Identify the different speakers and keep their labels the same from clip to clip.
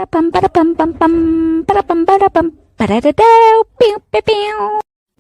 Speaker 1: Parapam parapam pam pam parapam parapam parararau piu piu piu.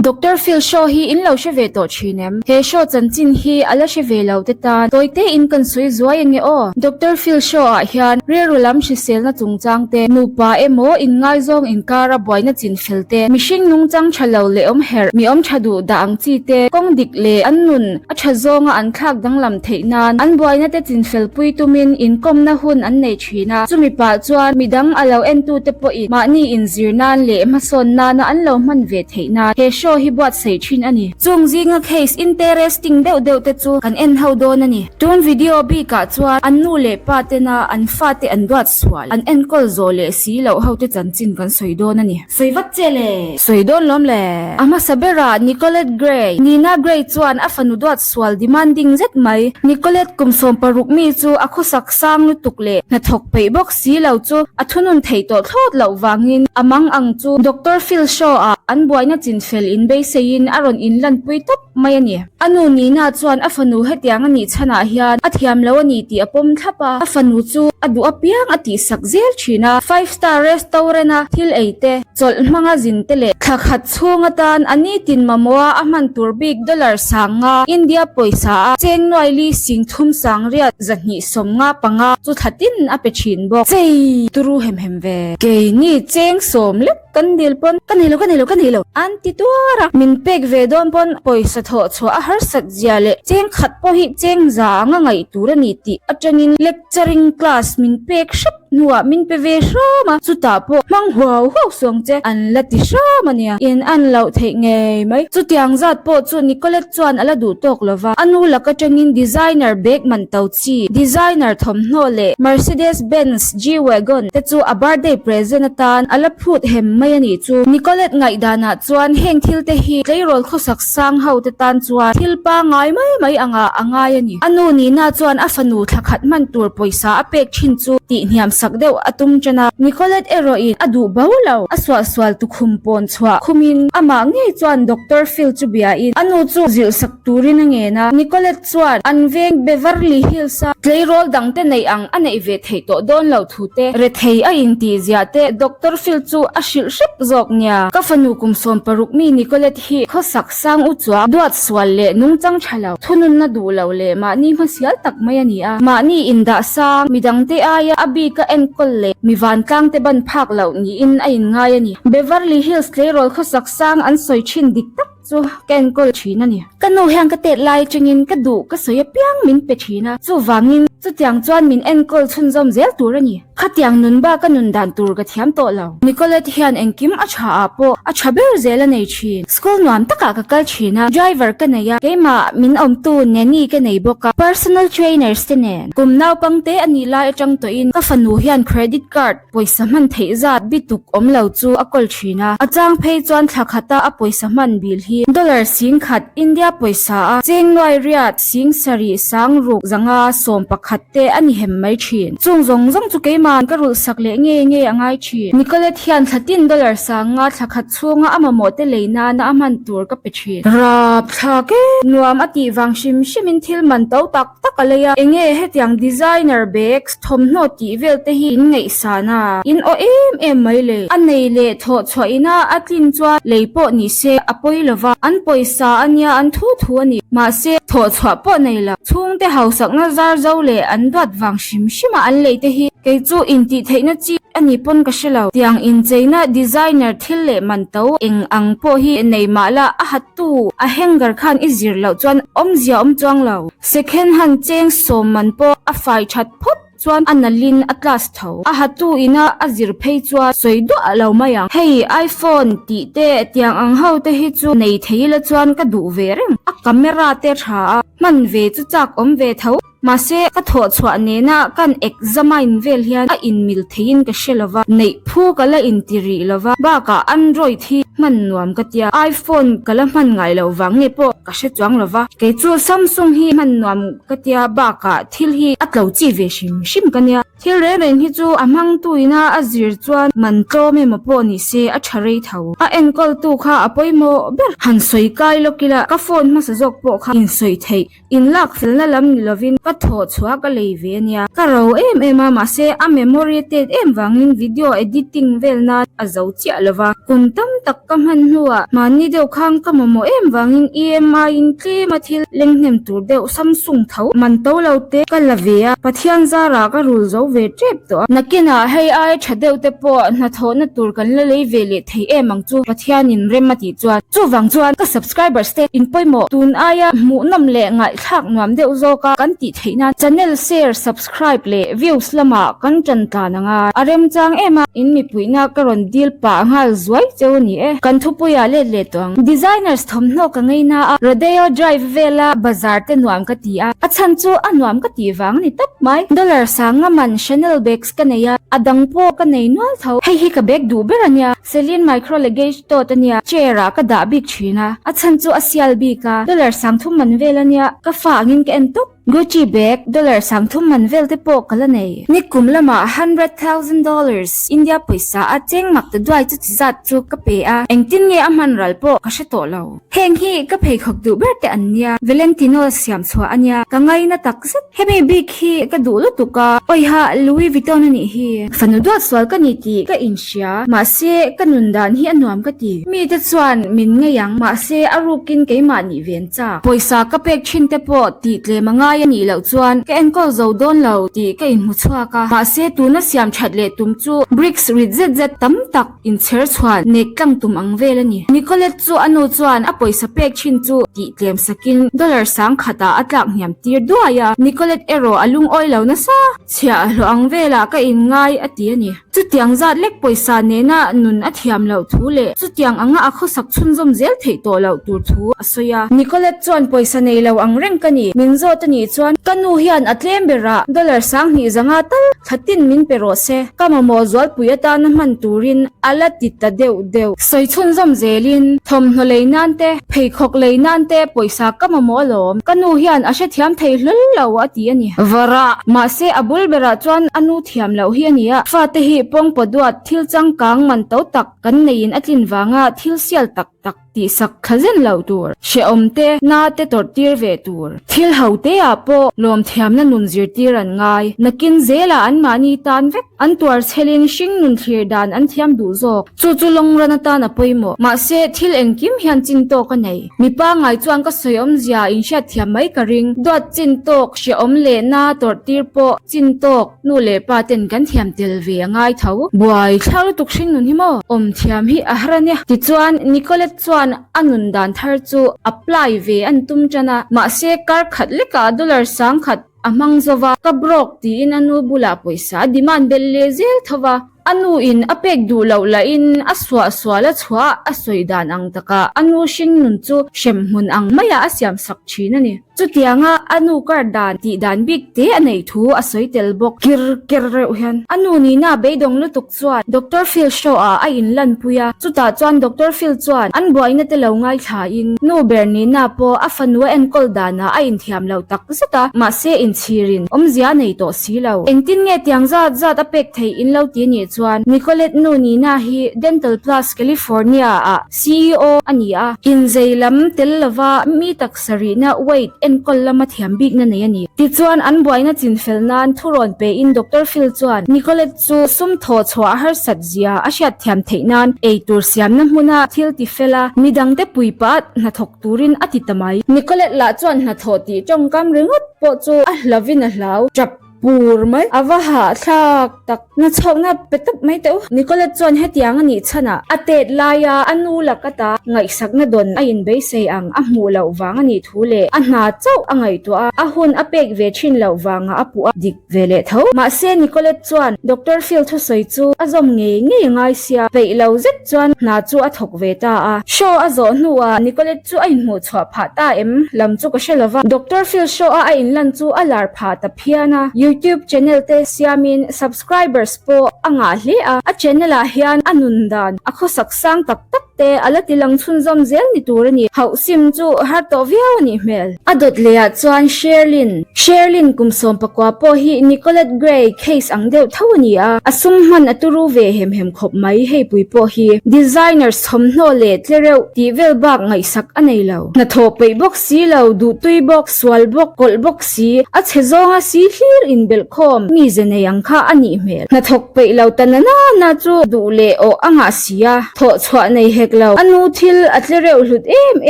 Speaker 2: Doctor Phil show hi in lo hre ve tawh thin em? He show chanchin hi a la hre ve lo te tan tawi te in kan sawi zuai ange aw. Doctor Phil show ah hian rilru lam hriselna chungchang te, nupa emaw inngaizawng inkara buaina chin fel te, mihring nungchang tha lo leh awm herh, mi awm tha duh dah ang chi te, kawng dik leh an nun a tha zawnga an thlak danglam theih nan an buaina te chin fel pui tumin inkawmna hun an nei thin a, chumi pah chuan midang a lo entute pawhin mahni inzir nan leh hmasawn nana an lo hman ve theih nan he show hi buatsaih thin a ni. Chung zinga case interesting deuh deuh te chu kan en ho dawn a ni. Tun video bikah chuan an nu leh pa tena an fate an duat sual, an enkawl zawh leh si loh hote chanchin kan sawi dawn a ni. Sawi vat che le! Sawi dawn lawm le! A hmasa berah Nicolette Gray, Nina Gray chuan a fanu duat sual demanding zet mai. Nicolette kum 16 mi chu a khawsak sang lutuk leh hnathawk peih bawk si lo chu a thunun theih tawh thlawt loh vangin a mang ang chu Doctor Phil Shaw ah an buaina chinfel in beiseiin a rawn inlanpui tawp mai a ni. A nu Nina chuan a fanu hetiang a nih chhanah hian a thiam lo a ni tih a pawm thlap a, a fanu chu a duh apiang a tihsak zel thin a. Five Star Restaurant a thil ei te, chawlh hmanga zin te leh thla khat chhung atan a nitin mamawha a hman tur bik dollar 50 India pawisa a cheng nuai li sing thum sang riat 275 chu thla tin a pe thin bawk. Chei! Turu hem hem ve. Keini cheng sawm lek Kan dil pawn ka nei lo, ka nei lo, ka nei lo an ti tuar a. Min pek ve dawn pawn pawisa thawh chhuah a harsat zia leh cheng khat pawh hi cheng za anga ngaih tur a ni tih atangin lecturing class min pek hrep hnuah min pe ve hram a, chutah pawh hmang huau huau suang che an la ti hram a nia. In an loh theih ngei mai. Chutiang zat pawh chu Nicolette chuan a la duh tawk lo va, a nu lak atangin designer bag man to chi, designer thawmhnaw leh Mercedes Benz G-Wagon te chu a birthday present atan a la phut hem mai a nih chu. Nicolette ngaihdanah chuan heng thil te hi tleirawl khawsak sang ho te tan chuan thil pangngai mai mai angah a ngai a ni. A nu Nina chuan a fanu thla khat hman tur pawisa a pek thin chu tih hniam sak deuh a tum tan a. Nicolette erawhin a duh bo lo, a suahsual tukhum pawn chhuah khumin amah ngei chuan Doctor Phil chu biain a nu chu zilh sak turin a ngen a. Nicolette chuan an veng Beverly Hills a tleirawl dangte neih ang a neih ve theih tawh dawn lo thu te, rethei a intih ziah te Doctor Phil chu a hrilh hrep zawk nia. Ka fanu kum 16 mi Nicolette hi khawsak sang u chuang, duat sual leh nungchang tha lo, thununna duh lo leh mahni hmasial tak mai a ni a. Mahni indah sang, midangte aia a bika enkawl leh mi vantlangte ban phak loh niin a inngai a ni. Beverly Hills tleirawl khawsak sang an sawi thin dik tak chu ka enkawl thin a ni. Ka nu hian ka tet lai atangin ka duh ka sawi apiang min pe thin a, chuvangin chutiang chuan min enkawl chhunzawm zel tur a ni. Khatiang nun bak a nun dan tur ka thiam tawh lo. Nicolette hian engkim a tha ah pawh a tha ber zel a nei thin. School nuam takah ka kal thin a, driver ka nei a, keimah min awmtu nanny ka nei bawk a, personal trainers te nen. Kum naupangte a nih lai atang tawhin ka fanu hian credit card Pawisa hman theih zat bituk awm lo chu a kawl thin a, a chang phei chuan thla khata a pawisa hman bil hi dollar 10,000 India pawisa a cheng nuai riat 70 sangruk 500 11 te a ni hem mai thin. Chung zawng zawng chu keima'n ka rulh sak leh nge nge a ngai thin. Nicolette hian thla tin dollar 500 thla khat chhunga a mamawh te lei nana a hman tur ka pe thin. Rap thlak e! Nuam a tih vang hrim hrimin thil man to tak tak a lei a, enge hetiang designer bags thawmhnaw tih vel te hi in ngaihsan a, in aw em em mai le. A nei leh thawh chhuah ina a tlin chuan lei pawh ni se a pawi lo va, an pawisa a nia an thu thu a ni. Mahse, thawh chhuah pawh nei lo. Chhungte hausakna zar zo leh an duat vang hrim hrim a an lei te hi kei chu intih theihna chi a ni pawn ka hre lo. Tiang incheina designer thil leh man to eng ang pawh hi nei mah la a hat tu a hanger khan i zir loh chuan awmzia awm chuang lo. Second hand cheng sawm man pawh a fai that phawt chuan a nalhin a class tho. A hatu ina a zir phei chuan sawi duah lo mai ang. Hei iPhone tih te tiang ang ho te hi chu nei thei ila chuan ka duh ve reng. A camera te tha a, hman ve chu chak awm ve tho. Mahse ka thawh chhuah nena kan examine vel hian a inmil theiin ka hre lova, neih phu ka la inti rih lova, bakah Android hi. hman nuam ka tia. Iphone ka la hman ngai loh vang nge pawh ka hre chuang lo va. Kei chu Samsung hi hman nuam ka tia bakah thil hi a tlo chi ve hrim hrim ka nia. Thil reng reng hi chu a hmangtu ina a zir chuan man tlawm emaw pawh ni se a tha rei tho. A enkawltu kha a pawimawh ber. Han sawi kai lawk ila ka phone hmasa zawk pawh kha insawi theih Inlak felna lam ni lovin ka thawh chhuah ka lei ve ania. Ka ro em em a, mahse a memory a tet em vangin video editing vel nan a zo chiah lo va. Kum tam tak ka hman hnuah mahni deuh khang ka mamawh em vangin EMI in tlem a thil leng hnem tur deuh Samsung tho man to lo te ka la ve a, Pathian zarah ka rul zo ve tep tawh a. Nakinah hei aia tha deuh te pawh hnathawhna tur kan la lei ve leh thei em ang chu Pathianin rem a tih chuan. Chuvang chuan ka subscribers te in pawimawh tun aia hmuhnawm leh ngaihthlak nuam deuh zawka kan tih theih nan channel share, subscribe leh views lamah kan tan tlan anga a remchang em a, in mipuihna ka rawn dil pah nghal zuai cheu a ni e. Kan thupuiah let leh tawh ang. Designers thawmhnaw ka ngei na a, Rodeo Drive vela bazar te nuam ka ti a, a chhan chu a nuam ka tih vang a ni tawp mai. Dollar sanga man Chanel bags ka nei a, a dang pawh ka nei nual tho. Hei hi ka bag duh ber a nia. Celine micro luggage tote a nia, chair ah ka dah bik thin a, a chhan chu a sial bik a, dollar 30 man vel a nia, ka fa angin ka en tawp. Gucci bag dollar 30 man vel te pawh ka la nei. Nikum lamah $100,000 India pawisa a cheng mak ta duai chu chi zat chu ka pe a, engtin nge a hman ral pawh ka hre tawh lo. Heng hi ka pheikhawk duh ber te an nia, Valentino siam chhuah a nia, ka ngaina tak zet. Hemi bik hi ka duh lutuk a, awiha Louis Vuitton a nih hi. Fanu duat sual ka ni tih ka inhria, mahse ka nun dan hi a nuam ka ti. Mite chuan min ngei ang, mahse a rukin keimah nih ve an chak. Pawisa ka pek thin te pawh tih tlem a ngai a nih loh chuan ka enkawl zo dawn lo tih ka inhmu chhuak a, mahse tuna siam that leh tum chu bricks rit zet zet tam tak Inchher chhuan nek tlang tum ang vel a ni. Nicolette chu a nu chuan a pawisa pek thin chu tih tlem sakin dollar 1000 ah a tlak hniam tir duai a. Nicolette erawh a lungawi lo nasa. Chhiah a hlawh ang velah ka inngai a ti a ni. Chutiang zat lek pawisa nena nun a thiam loh thu leh chutiang anga a khawsak chhunzawm zel theih tawh loh tur thu a sawi a. Nicolette chuan pawisa nei lo ang reng ka ni. Min zawt a nih chuan ka nu hian a tlem berah dollar 20,500 tal Thla tin min pe rawh se, ka mamawh zualpui atana hman turin a la ti ta deuh deuh. Sawi chhunzawm zelin, thawmhnaw lei nan te, pheikhawk lei nan te pawisa ka mamawh alawm, ka nu hian a hrethiam thei hlawl lo a ti a ni. Vara, mahse a bul berah chuan a nu thiam loh hi a ni a, fate hi pawngpaw duat thil changkang man to tak kan neiin a tlin vanga thil sial tak tak. Tihsak thla zen loh tur, hrehawm te, na te tawrh tir ve tur. Thil ho te ah pawh lawmthiamna nun zirtir an ngai. Nakin zelah anmahni tan vek an tuar chhelin hring nun thlir dan an thiam duh zawk. Chu chu lawngran atan a pawimawh. Mahse, thil engkim hian chin tawk a nei. Mi pangngai chuan ka sawi awmzia inhriatthiam mai ka ring. Duat chin tawk, hrehawm leh na tawrh tir pawh chin tawk. Nu leh pa ten kan thiam tel ve a ngai tho. Buai thlak lutuk hring nun hi maw? Awm thiam hi a har a nia. Tichuan, Nicolette chuan a nun dan thar chu apply ve an tum tan a, mahse kar khat lekah dollar 10,000 a hmang zo va, ka broke tiin a nu bulah pawisa a demand belh leh zel tho va. A nu in a pek duh loh lahin a suah sual a chhuah a sawi dan ang takah a nu hring nun chu hrem hmun ang maiah a siam sak thin a ni. Chutianga a nu kar dan tih dan bik te a neih thu a sawi tel bawk. Kir ker reuh hian a nu nihna beidawng lutuk chuan Doctor Phil show ah a inlanpui a, chutah chuan Doctor Phil chuan an buaina te lo ngaithlain nu ber nihna pawh a fanu a enkawl danah a inthiam lo tak zet a, mahse inchhirin awmzia a nei tawh si lo. Engtin nge tiang zat zat a pek theih in lo ti nih chuan Nicolette nu nihna hi Dental Plus California ah CEO a ni a, inzei lam tel lova mi tak Sarihna weight enkawl lama thiam bikna nei a ni. Tichuan, an buaina chinfel nan thurawn pein Doctor Phil chuan Nicolette chu sum thawh chhuah a harsat zia a hriatthiam theih nan ei tur siamna hmuna thil ti fel a, midangte puipa hnathawk turin a ti ta mai. Nicolette lah chuan hnathawh tih tawngkam ringawt pawh chu a hlavin a hlau tap pur mai. A va hahthlak tak. Na chhawkna pe tawp mai teh u. Nicolette chuan hetiang a nih chhanah a tet laia a nu lak ata ngaihsakna dawn a inbeisei ang a hmuh loh vang a nih thu leh a hna chauh a ngaihtuah a, a hun a pek ve thin loh vanga a puh a dik ve leh tho. Mahse Nicolette chuan Doctor Phil thusawi chu a zawm ngei ngei a ngai sia, peih lo zet chuan hna chu a thawk ve ta a. Show a zawh hnuah Nicolette chu a inhmuh chhuah phah ta em lam chu ka hre lova, Doctor Phil show a a inlan chu a lar phah ta phian a. YouTube channel te siamin subscribers pawh a ngah hle a, a channel ah hian a nun dan a khawsak sang tak tak te a la ti lang chhunzawm zel ni tur a ni. Hauh sim chu har tawh viau a nih hmel. A dawt leh ah chuan Sherlyn, Sherlyn kum 19 pawh hi Nicolette Gray case ang deuh tho a ni a, a sum hman a turu ve hem hem khawp mai hei pui pawh hi designers thawmhnaw leh tlereuh tih vel bak ngaihsak a nei lo. Hnathawh peih bawk si lo, duhtui bawk, sual bawk, kawlh bawk si, a chhe zawnga si hlir inbelh khawm mi ze nei ang kha a nih hmel. Hnathawk peih lo ta na na na chu duh leh awh a ngah si a, thawh chhuah nei hek lo. A nu thil a tle reuh hlut em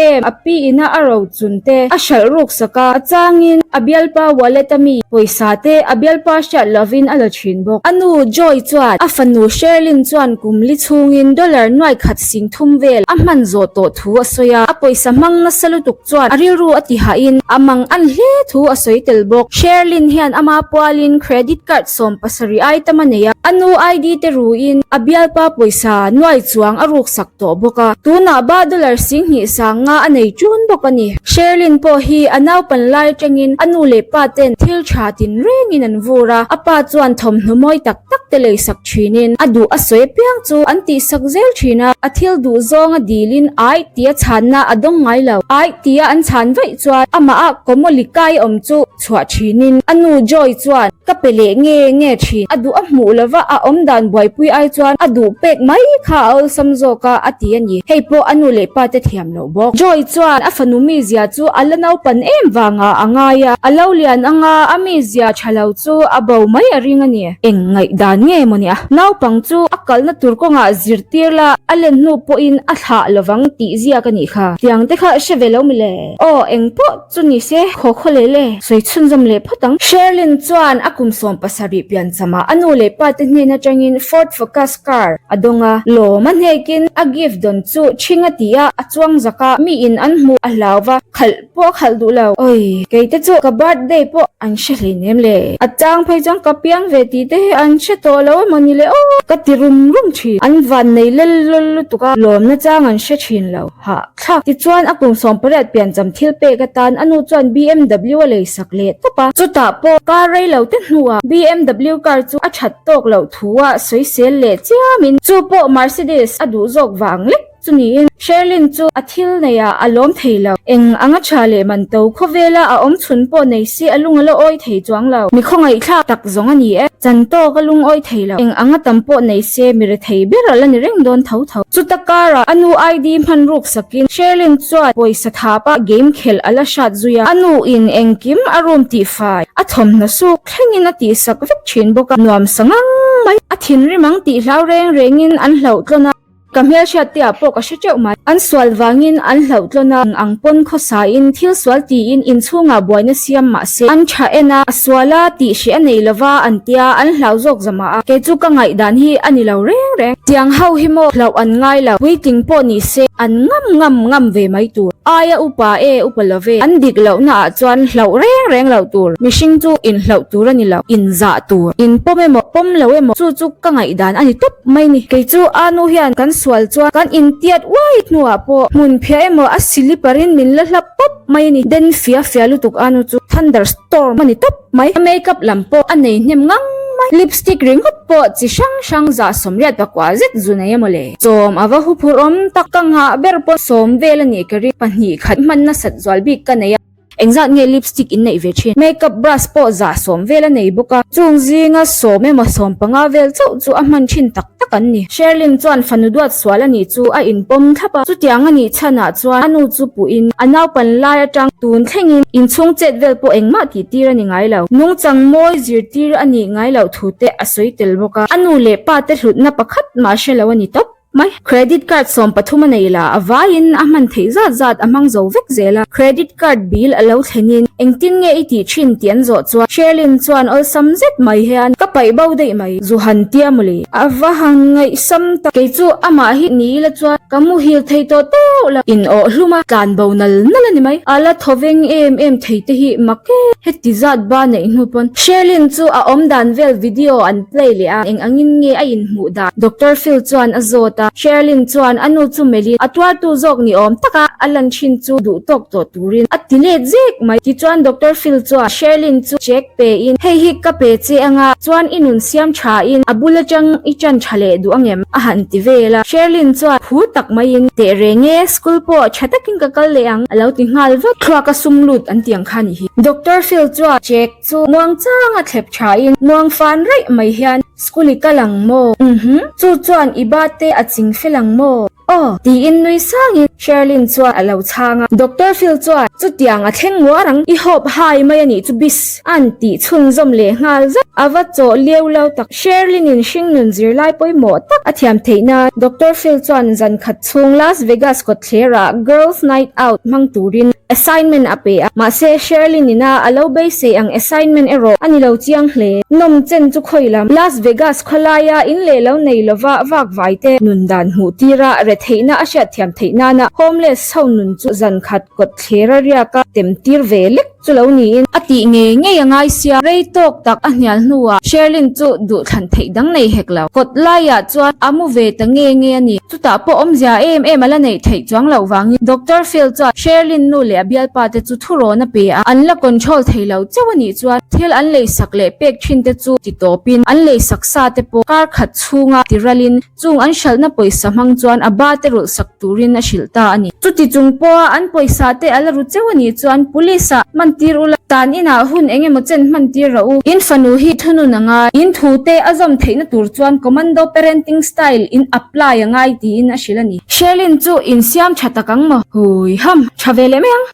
Speaker 2: em, a pi ina a ro chun te a hralh ruk sak a, a changin a bialpa wallet a mi pawisa te a bialpa hriat lovin a la thin bawk. A nu Joy chuan a fanu Sherlyn chuan kum li chhungin dollar nuai khat 30 vel a hman zawh tawh thu a sawi a, a pawisa hmang nasa lutuk chuan a rilru a ti hahin a mang an hle thu a sawi tel bawk. Sherlyn hian ama pualin credit card 17 ai tam a nei a, a nu ID te ruin a bialpa pawisa nuai chuang a ruksak tawh bawk a, tunah ba dollar 20 sanga a nei ṭun bawk a ni. Sherlyn pawh hi a naupan lai atangin a nu leh pa ten thil tha tinrengin an vur a, a pa chuan thawmhnaw mawi tak tak te leisak thinin a duh a sawi apiang chu an tihsak zel thin a, a thil duh zawnga dilin aih tia chhanna a dawng ngai lo. Aih tia an chhan vaih chuan amah a kawmawli kai awm chu chhuah thinin a nu Joy chuan ka pe leh nge nge thin. A duh a hmuh lova a awmdan buaipui ai chuan a duh pek mai kha a awlsam zawk a a ti a ni. Hei pawh a nu leh pa te thiam loh bawk. Joy chuan a fanu mizia chu a la naupan em vangah a ngai a, a lo lian anga a mizia tha lo chu a bo mai a ring a ni. Eng ngaihdan nge maw nia? Naupang chu a kalna tur kawngah zirtir la a len hnu pawhin a thlah lovang tih ziak a nih kha. Tiang te kha hre ve lo mi le? Aw eng pawh chu ni se, khaw khaw leh le, sawi chhunzawm leh phawt ang. Sherlyn chuan a kum 17 piancham ah a nu leh pa te hnen atangin Ford Focus car a dawng a, lawm a hnekin a gift dawn chu ṭhing a ti a, a chuang zak a, mi in an hmuh a hlau va, khalh pawh a khalh duh lo. Oi, kei te chu ka birthday pawh an hre hleinem le. A chang phei chuan ka piang ve tih te hi an hre tawh lo emaw ni le aw, ka ti rum rum ṭhin. An van nei lel lul lutuk a, lawmna chang an hre ṭhin lo. Hah thlak. Tichuan a kum 18 piancham thil pek atan a nu chuan BMW a leisak leh tawp a. Chutah pawh car rei lo te hnuah BMW car chu a that tawk loh thu a sawisel leh chiamin chu pawh Mercedes a duh zawk vang lek chu niin Sherlyn chu a thil neiah a lawm thei lo. Eng anga tha leh man to khawvela a awm chhun pawh nei si a lung a la awi thei chuang lo. Mi khawngaihthlak tak zawng a ni e. Chan tawk a lungawi thei lo. Eng anga tam pawh nei se mi rethei ber a la ni reng dawn tho tho. Chuta karah a nu ID hman ruk sakin Sherlyn chuan pawisa thapa game khelh a la hrat zui a. A nu in engkim a room tihfai a thawmhnaw suk thlengin a tihsak vek thin bawk a. Nuam sa ngang mai. A thinrim ang tih hlau reng rengin an hlauh tlawn a. Ka hmelhriat te ah pawh ka hre teuh mai. An sual vangin an hlauh tlawn a, eng ang pawn khawsain thil sual tiin inchhungah buaina siam mah se an tha en a, a sual a tih hreh a nei lova an tia an hlau zawk za mah a. Kei chu ka ngaihdan hi a ni lo reng reng. Tiang ho hi maw hlauh an ngai lo, puitling pawh ni se an ngam ngam ngam ve mai tur. Aia upa e upa lo ve, an dik lohna ah chuan hlauh reng reng loh tur. Mihring chu inhlauh tur a ni lo, inzah tur. Inpawm emaw pawm lo emaw chu chu ka ngaihdan a ni tawp. Mai ni, kei chu a nu hian kan sual chuan kan intiat uai hnuah pawh hmun phiah emaw a silipar in min la hlap pawp mai a ni. Den fia fia lutuk a nu chu thunder storm a ni tawp mai. A makeup lam pawh a nei hnem ngang mai. Lipstick ringawt pawh chi hrang hrang zah 84 zet zu nei emaw le. Chawm a va huphurh awm tak. Ka nghah ber pawh sawm vel a nih ka ring. Pahnih khat hman nasat zual bik ka nei a. Engzat nge lipstick in neih ve thin? Makeup brush pawh zah sawm vel a nei bawk a, chung zinga sawm emaw sawm panga vel chauh chu a hman thin tak tak an ni. Sherlyn chuan fanu duat sual a nih chu a inpawm thlap a, chutiang a nih chhanah chuan a nu chu puhin a naupan lai atang tun thlengin inchhung chet vel pawh engmah tih tir a ni ngai lo. Nungchang mawi zirtir a nih ngai loh thu te a sawi tel bawk a, a nu leh pa te hlutna pakhat mah hre lo a ni tawp. Mai, credit card 13 a nei la, a vaiin a hman theih zat zat a hmang zo vek zel a. Credit card bill a lo thlenin engtin nge i tih thin tih an zawh chuan Sherlyn chuan awlsam zet mai hian ka paih bo daih mai, zu han tia mawle. A va han ngaihsam tak. Kei chu amah hi ni ila chuan ka muhil thei tawh teuh la, in awh hlum a, tlan bo nal nal a ni mai. A la thaw veng em em thei te hi mak e. Heti zat ba neih hnu pawn Sherlyn chu a awm dan vel video an play leh a, eng angin nge a inhmuh dan? Doctor Phil chuan a zawt a. a. Sherlyn chuan a nu chu melhin a tuartu zawk ni awm taka a lan thin chu duh tawk tawh turin a ti let zek mai. Tichuan Doctor Phil chuan Sherlyn chu check pe in, Hei hi ka pe che anga, chuan i nun siam tha in a bul atang i tan tha leh duh angem? a han ti vel a. Sherlyn chuan phur tak maiin, Teh reng e, school pawh tha takin ka kal leh ang a lo ti nghal vat. Thluak a sum lut an ti ang kha ni hi. Doctor Phil chuan check chu muang changa thlep tha in muang fan raih mai hian, School i kal ang maw? Uhmm, chu chuan i ba te a ching fel ang maw? Aw! tiin nui sangin Sherlyn chuan a lo chhang a. Doctor Phil chuan, Chutiang a thleng nguar ang, i hope hai mai a nih chu bis! A'n tih chhunzawm leh nghal zat. A va chawh liau lo tak. Sherlyn-in hringnun zirlai pawimawh tak a thiam theih nan Doctor Phil chuan zan khat chhung Las Vegas kawtthlerah Girls Night Out hmang turin assignment a pe a. Mahse, Sherlyn-ina a lo beisei ang assignment erawh a ni lo chiang hle. Nawm chen chu khawi lam Las Vegas Khawlaia in leh lo nei lova vak vaite nun dan hmuh tira retheihna a hriatthiam theih nana homeless ho nun chu zan khat kawt thlera riaka tem tir ve lek chu lo niin a tih ngei ngei a ngai sia. Rei tawk tak a hnial hnuah Sherlyn chu duhthlan theih dang nei hek lo. Kawt laiah chuan a mu ve ta nge nge a ni. Chutah pawh awmzia em em a la neih theih chuang loh vangin Doctor Phil chuan Sherlyn nu leh a bialpa te chu thurawn a pe a, an la control thei lo chauh a nih chuan thil an leisak leh pek thin te chu ti tawpin an leisak sa te pawh kar khat chhunga ti ralin chung an hralhna pawisa hmang chuan a ba te rulh sak turin a hrilh ta a ni. Chuti chung pawha an pawisa te a la ru chauh a nih chuan police ah hman tir ula, tan inah hun eng emaw chen hman tir rawh u. In fanu hi thunun a ngai, in thu te a zawm theihna tur chuan commando parenting style in apply a ngai tiin a hrilh a ni. Sherlyn chu insiam tha tak ang maw? Hui ham, tha ve leh mai ang.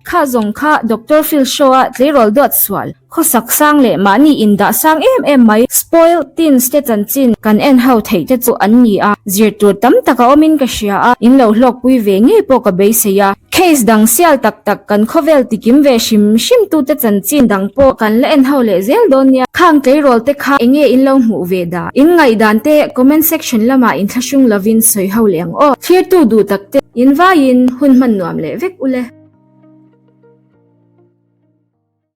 Speaker 2: Kha zawng kha Doctor Phil Shaw-a tleirawl duat sual, khawsak sang leh mahni indah sang em em mai, spoiled teens te chanchin kan en ho theih te chu an ni a, zir tur tam tak a awmin ka hria a, in lo hlawkpui ve ngei pawh ka beisei a. Case dang sial tak tak kan khawvel tikim ve hrim hrim tute chanchin dang pawh kan la en ho leh zel dawn nia. Khang tleirawl te kha enge in lo hmuh ve dah? In ngaihdan te comment section lamah inthlahrung lovin sawi ho leh ang aw. Thirtu duh tak te in vaiin hun hman nuam leh vek ule.